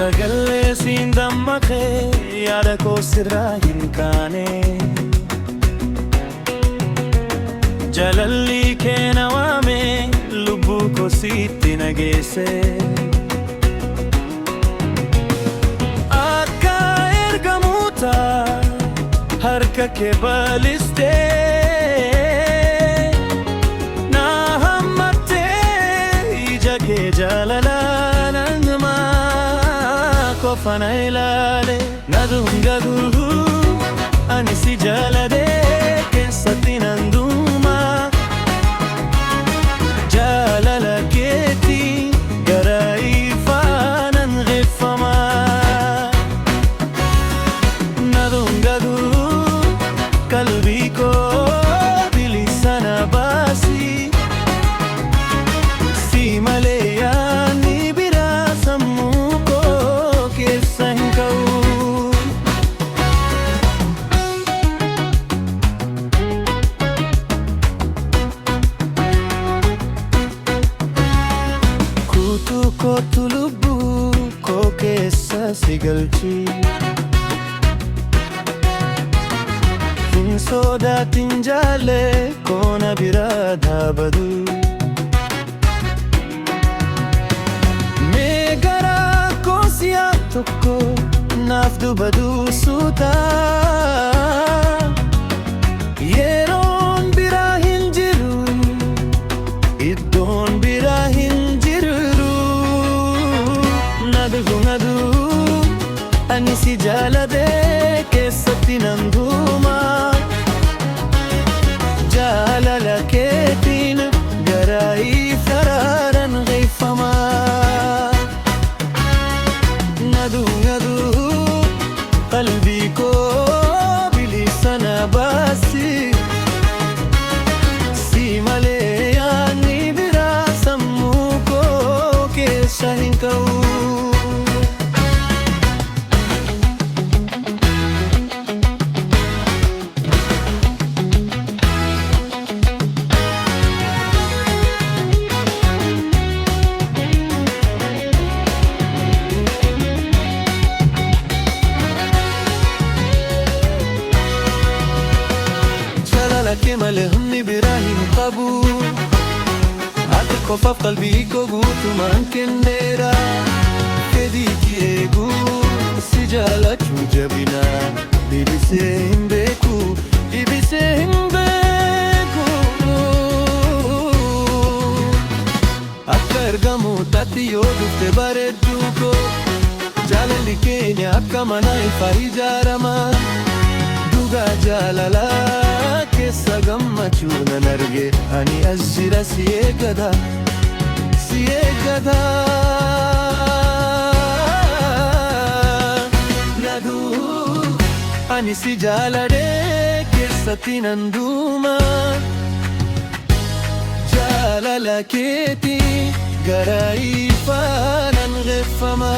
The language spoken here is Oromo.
Sagalee siin dammaqee, yaada koo sirraa hin kaane. Jaalalli kee na waame, lubbuu koo sitti nageesse. Akka ergamoota harka kee bal'istee na hammattee, ija kee jaalalaan nama qofa na ilaale. Na dhungadu, ani si jaaladhe, keessatti nan dhuma. Jaalala keetii gara ifaa nan geeffama. Na dhungadu, qalbii koo bilisa na baasi. Si malee yaadni biraa sammuu koo keessa hin ka'u. Kutuu kootu, lubbuu koo keessa si galchi. Hin sodaatin, jaalle koo, na biraa dhaabadu. Mee garaa koo si'a tokko naaf dubadu suuta. Yeroon biraa hin jiru, iddoon biraa hin jiru. Nadu, nadu, ani si jaaladhe, keessatti nan dhuma. Jaalala keetiin gara ifaraaran geeffama. Nadu, nadu, qalbii koo bilisa na baasi. Si malee yaadni biraa sammuu koo keessa hin ka'u. Jaalala kee malee humni biraa hin qabu. Ati qofaaf qalbii koo guutumaan kenneera. Fedhii kee eeguu, si jaalachuu jabina. Deebisee hin beeku, deebisee hin beeku. Akka ergamootaatti yoo dhufte, bareedduu koo, jaalalli keenya akka mana ifaa ijaarama. Dhugaa jaalalaa keessa gammachuu nan arge. Ani as jira, si eeggata, si eeggata. Naduu, ani si jaaladhe, keessatti nan dhuma. Jaalala keetii gara ifaa nan geeffama.